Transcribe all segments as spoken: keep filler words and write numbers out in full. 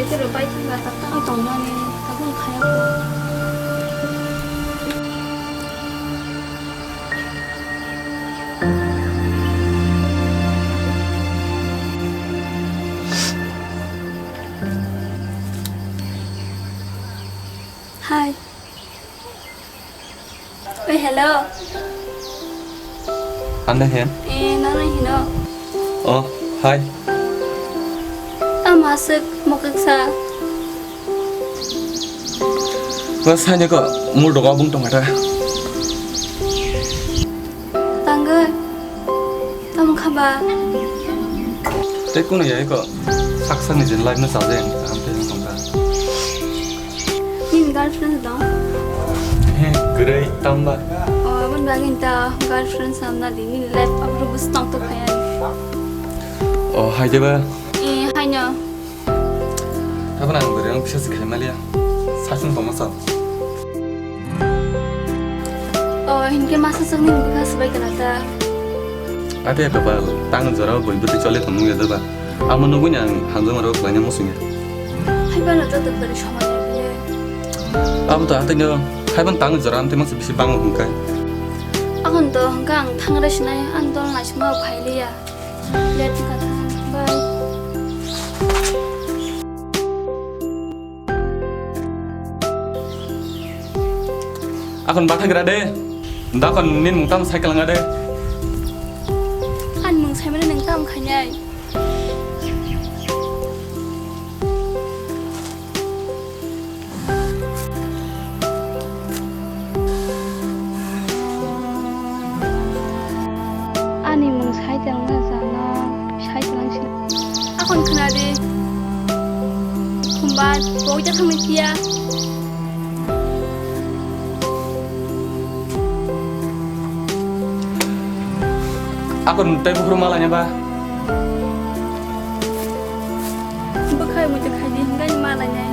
Tei rw bai thangkha, tak tak tongmani, tabuk khaya kho. Hai. Oi, hello. Ano he? Eh, nono hino. Oh, hi. Tamo aswk mokoksa? Bas, haino ko, mul dogo bung tongkha ta. Tangwi. Tamo kha ba? Tei kunu ya eko sak sakni je life no chajak ang kaham khe wng tongkha. Nini girlfriend dong? He, kwrwi tamba. O, aboni bagwi ta girlfriend samna di, nini life abro bus tong to khaya. O, hai de ba? Eh, haino. Tabuk ang bwrwi ang bisa se khai maliya. Sasung tongma sa. O, hinkhe masa chwngni bwkha swbai kana ta? Ate kapal, tang jora boi bwtwi chole tongmung ya doba. Amo nugui ang hanjung aro khlaina musung ya. Hai bano to to bari somai ya bile. Abo to atino hai ban tang jora amte masa bisi bango hwnka. Akon to hwnka ang thangre sinai, ang dol naisima khailiya. Let me cut. Bye. Akon bathagra de. Dakon nin mung tam cycle nga de. An mung saimani nang tam khainai. Ani mung sai tongna jana, sai tongna si. Akon khna di. Khumba, boi ta thangni kiya. Akon tei bukhru malanya ba. Bwkhai muitu khaidi hingai malainai.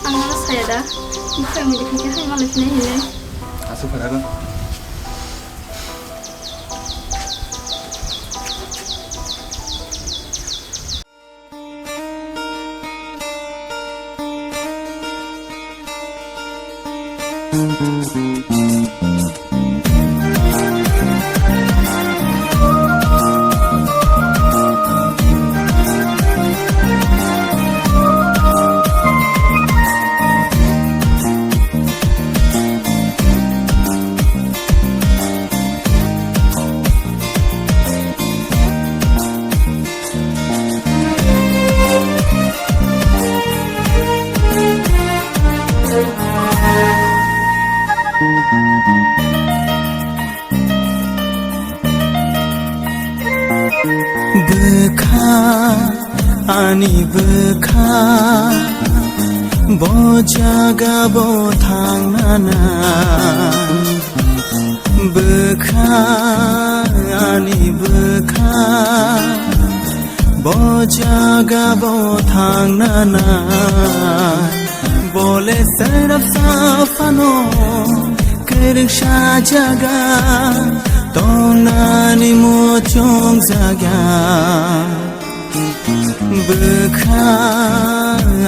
Ang nono saya da, bwkhai muitu khaikhe hai malai phinai hinwi. Aswk phai kha. Bwkha, ani bwkha, bo jaga bo thangnana. Bwkha, ani bwkha, bo jaga bo thangnana. Bole serap saphano kwrwngsa jaga tongnani muchung jaga. Bwkha,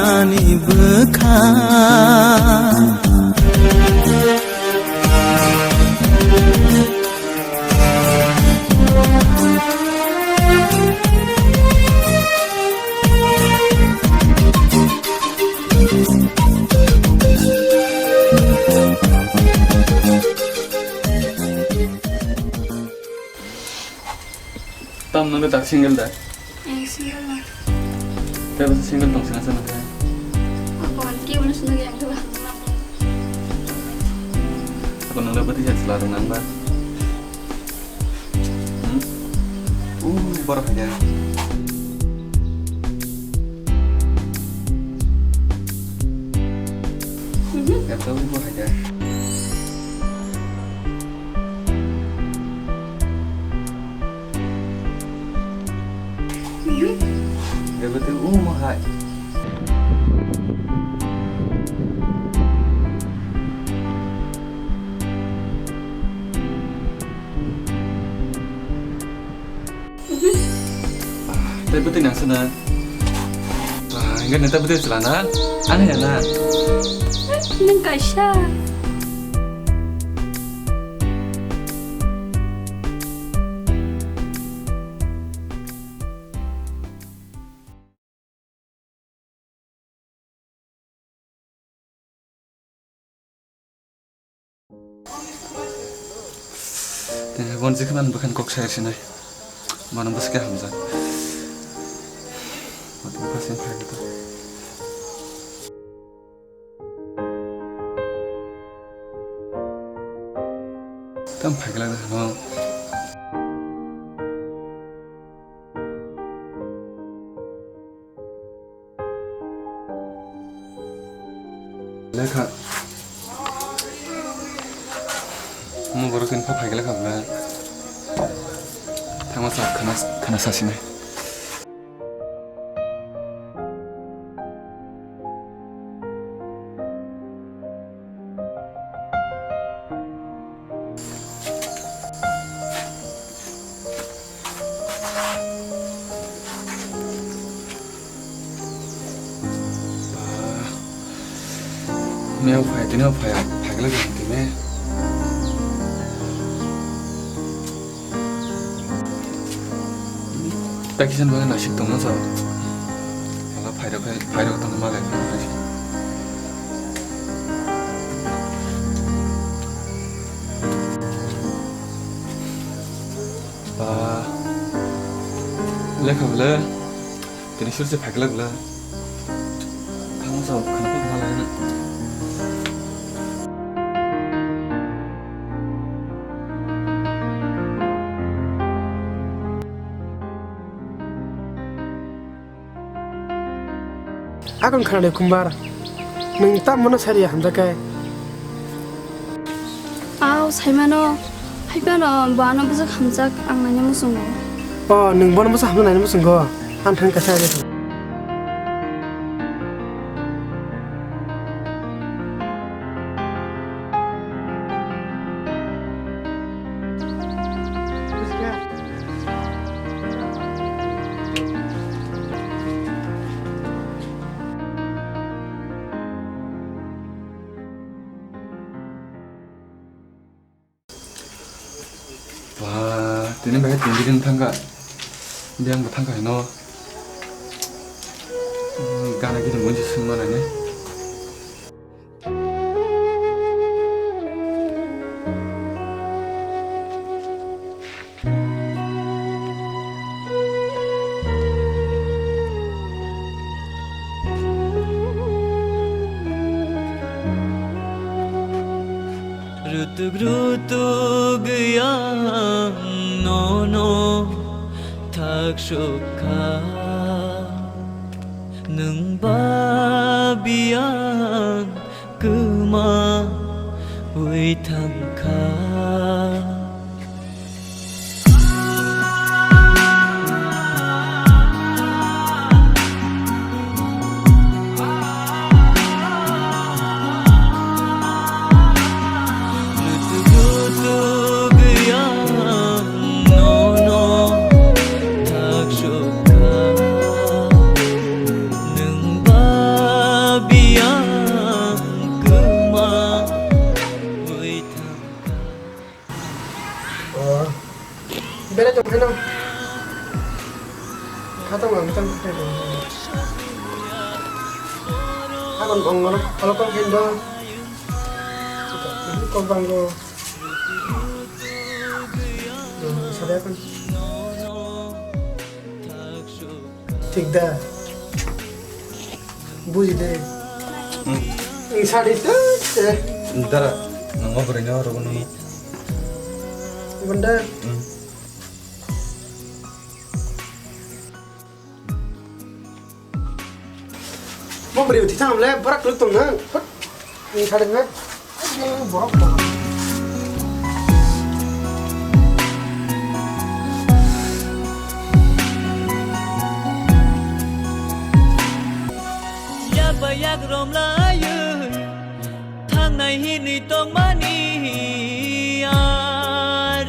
ani bwkha. Tam nang tak single da? Eh, single na. Tei bwsa single tong sina sana khe? Ako ang kebo no sundagi ang kebo. Ako nang le bwtwi sa chwla rwng nang ba? Hmm? Uh, borok hai da. Mhm. Kata ui borok hai da. Ebe tei omo hai. Tei bwtwi nang sina. Ah, enggak, nanti bwtwi chwla na. Ang ya na. Nang kaisa. Tei bon jikhe man bwkhan kok sai sinai. Mano bwswk hamjak. Mano bwswk hamjak. Tam phaikla da hano. Lekha. Mo borok kini pha phaikla kha bwle. Thangma sa khana, khana sasinai. Meo phai, tini phai, phai gala gini tini. Package ni bagwi nasik tongma sa. Wala phairok khai, phairok tongma lai khai. Ba. Lekha bole. Tini sur se phaikla bole. Thangma sa khana pa ma lai na. Akon khana de kumbar. Nung tam mono sari hamjak kai. Aw, saimano, haibano, bo ano bwswk hamjak ang naina muchungo. O, nwng bono bwswk hamjak naina muchungo? Ang thang kaisa age. Ba, tini bai tini din thangka. Dia ang thangka hino. Hmm, gana gini munji sungma nai ne. Rutuk rutuk yang nono thak sukha, nung ba biyang kwma wi thangkha. Ang ngorok alokol kendo. Kok banggo. Sadai kan. Thik da. Buji de. Hmm. Sadi tu. Dara, nang obroi no rogo nung. Benda. Hmm. Mo beri uti tang le, barak lu tung na. Hot. Ni sadi na. Ai, borok borok. Yak ba yak rom lai. Thangnai hinwi tongmani a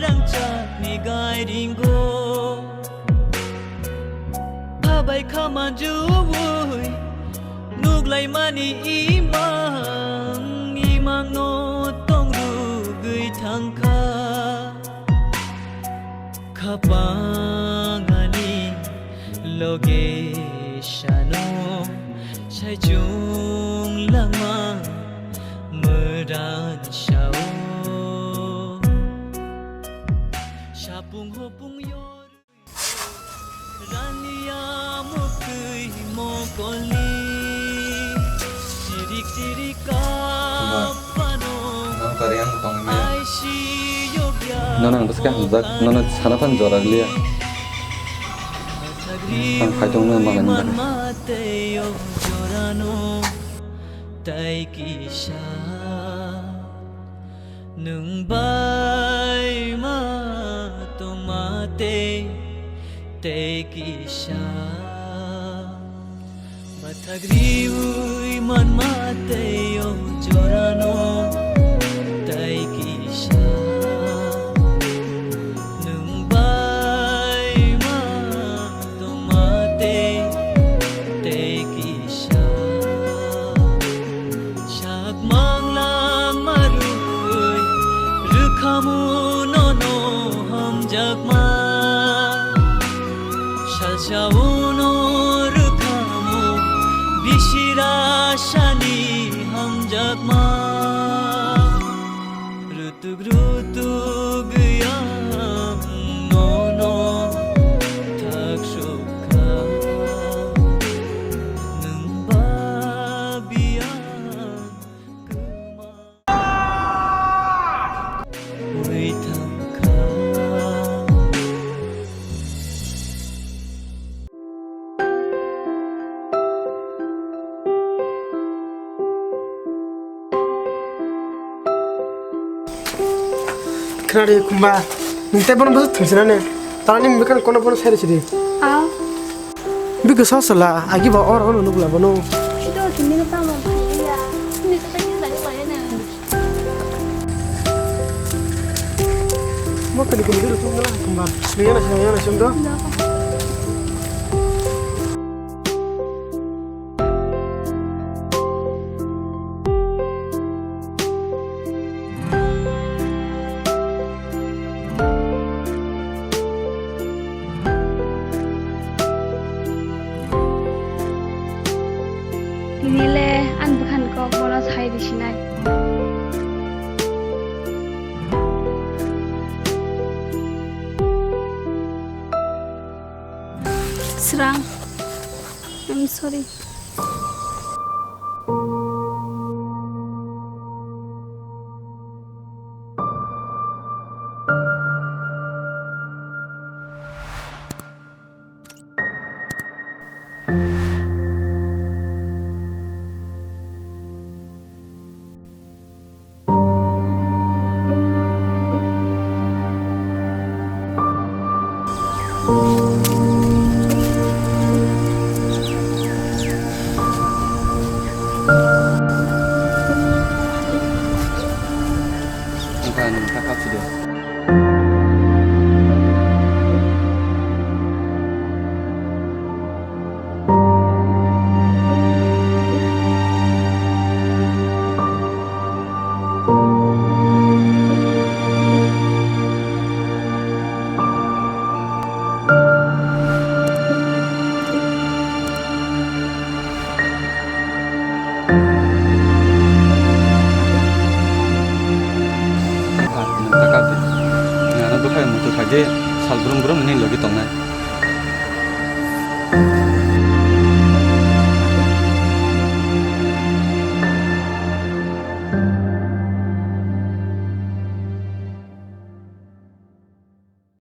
rangchakni gairingo. Khabai khamanjuwi nuklaimani imang imangno tongrugwi thangkha. Khapang ani loge sano saichung langma mwran sao. Sapung hopung yor rania muktwi mokolni chirik chirik. Nang kari ang tong maya. Nono ang bwswk hamjak, nono sana phan jora liya. Ang phai tongno manani bagwi. Tai kisa nwng bai ma tongma tei, tei kisa. Bathak riwi manma tei o jorano tai kisa nwng bai ma tongma tei, tei kisa. Sak manglang marui rwkhamu nono hamjakma. Salsa uno rwkhamu bisira sani hamjakma. Rutuk rutuk yang nono thak sukha nwng babiya. Khwnadi khumba, nwng tei bono bwswk thwngsinani, talani bwkhani kono bono sai rw sidi. Aw. Bwkha sosla, agi ba oro ono nukla bono. Ito, tini ko tamo phaiya. Tini ko tamo phaiya na. Mo kani kani dulu tunggu lah, kembang. Niyana sih, niyana sih, tuh. Tini le ani bwkhani kok bono sai rw sinai. Muitu khaidi sal brum brum nini logi tongnai.